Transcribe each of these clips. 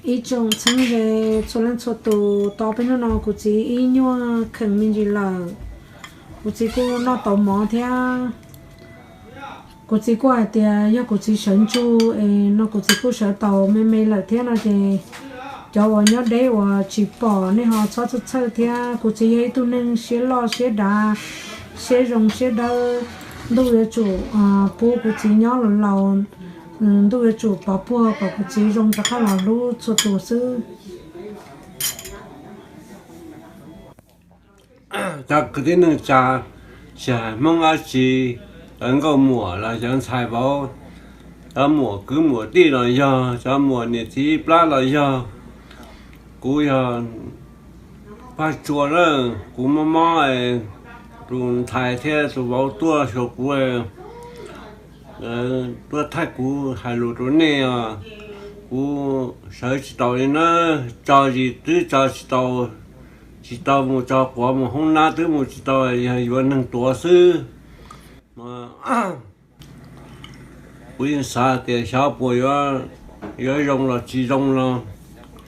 Ib tsoom txheeb ze txhua leej txhua tus, tau peb hnub no kuv txiv ib nyuag kheem me ntsis lawm. Kuv txiv kuj noj tau mov thiab. Kuv txiv kuj hais tias yog kuv txiv sawv ntsug es no kuv txiv kuj sawv tau me me lawm thiab no ces cov uas nyob deb uas tsis pom nej ho txhob txhawj txhawj thiab. Kuv txiv yog ib tug neeg siab loj siab dav, siab zoo siab dawb. Ntuj yuav tsum pub kuv txiv nyob laus laus, ntuj yuav tsum pov puag kom kuv txiv zoo rov qab los hlub txhua tus xwb. Cov kwv tij neej tsa, tsis hais Hmoob dab tsi, cov nkauj muam los cov ntxhais vauv, cov muam kwv muam tij los yog, cov muam niam txiv plab los yog, kuv yog Paj Tsua na, kuv mob mob, tus ntxhais thiab tus vauv tuaj xyuas kuv, tuaj thaij kuv hais lus rau nej os. Kuv sawv tsis tau li na, tso zis twb tso tsis tau, tsis tau mus tso quav mus hoob nab twb mus tsis tau, yog yuav neeg tuav xwb. Kuv yeej xav tias xyov puas yuav zoo los tsis zoo no,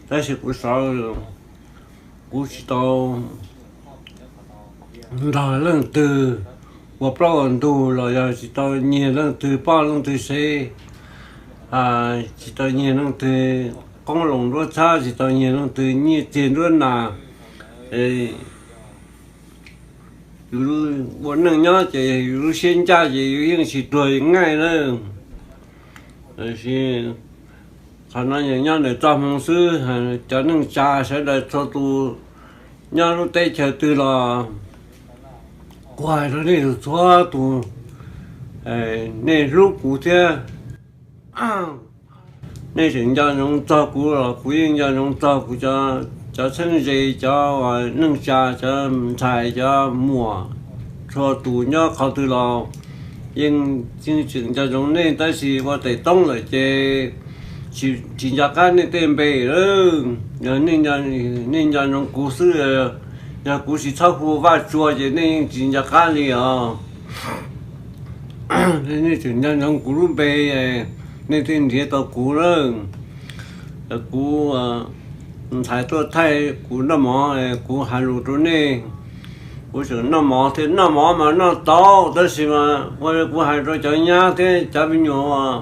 tab sis kuv xav, kuv tsis tau nrog leej twg ua plaub ua ntug los yog tsis tau nyiag leej twg poj leej twg sev, tsis tau nyiag leej twg qoob loo nruab txhab, tsis tau nyiag leej twg nyiaj txiag nruab nas. Yus ua neej nyob ces yus lub siab ncaj ces yus yeej tsis tuag ngaij na. Qhov no nyob ntawm txoj hmoo xwb, cov neej tsa sawv daws txhua tus nyob lub teb chaws twg los kuv hais rau nej txhua tus, nej hlub kuv thiab. Nej tseem nco ntsoov txog kuv los kuv yeej nco ntsoov txog kuv cov txheeb ze, cov neej tsa, cov ntxhais, cov muam, txhua tus nyob qhov twg los yeej tseem nco ntsoov nej, tab sis ua tes toob lawm ces tsis nco qab nej tej npe lawm. Yog nej nco ntsoov kuv xwb, yog kuv tsis txhob hu Vaj Tsua ces nej yeej tsis nco qab li os. Nej tseem nco ntsoov kuv lub npe, nej thiaj nrhiav tau kuv lawm. Kuv ntxhais tuaj thaij kuv noj mov, kuv hais lus rau nej. Kuv tseem noj mov thiab, noj mov mas noj tau, tab sis mas ua li kuv hais rau cov nyab thiab cov me nyuam,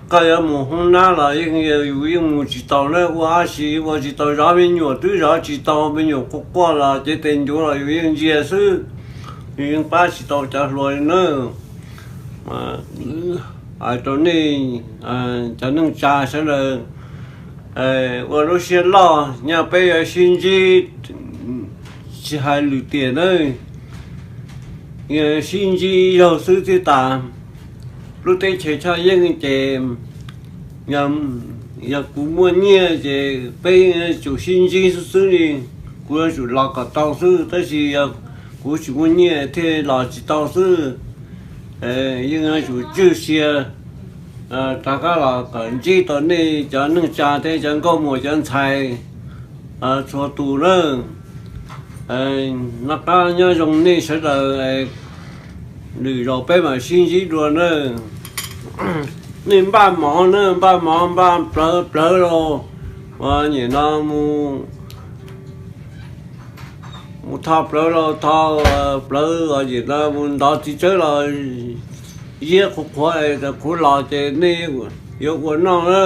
koj yuav mus hoob nab los yeej, yus yeej mus tsis tau na, ua dab tsi ua tsis tau, zov me nyuam twb zov tsis tau, me nyuam quaj quaj los cev tes ncuav los yus yeej ntsia xwb, yus yeej pab tsis tau cov hluas li na. Hais rau nej cov neej tsa sawv daws, ua lub siab loj, nyob peb yuav sib ntsib, tsis hais lwm tiam na, sib ntsib ib zaug xwb thiaj tas. Lub teb chaws Tshaj Yeeb ces yog kuv muaj nyiaj ces peb yuav tsum sib ntsib xwb xwb li. Kuv yuav tsum los kom tau xwb, tab sis yog kuv tsis muaj nyiaj thiaj los tsis tau xwb. Yeej yuav tsum tswj sia rov qab los kom ntsib tau nej cov neej tsa thiab cov nkauj muam cov ntxhais txhua tus na. Noj qab nyob zoo nej sawv daws, lwm zaus peb mam sib ntsib dua na. Nej npaj mov na, npaj mov npaj plawv plawv los, nim no mus tho plawv los tho plawv, nim no mus ntov txiv tsawb los ziab qhuav qhuav, kuv los ces nej yuav ua noj na.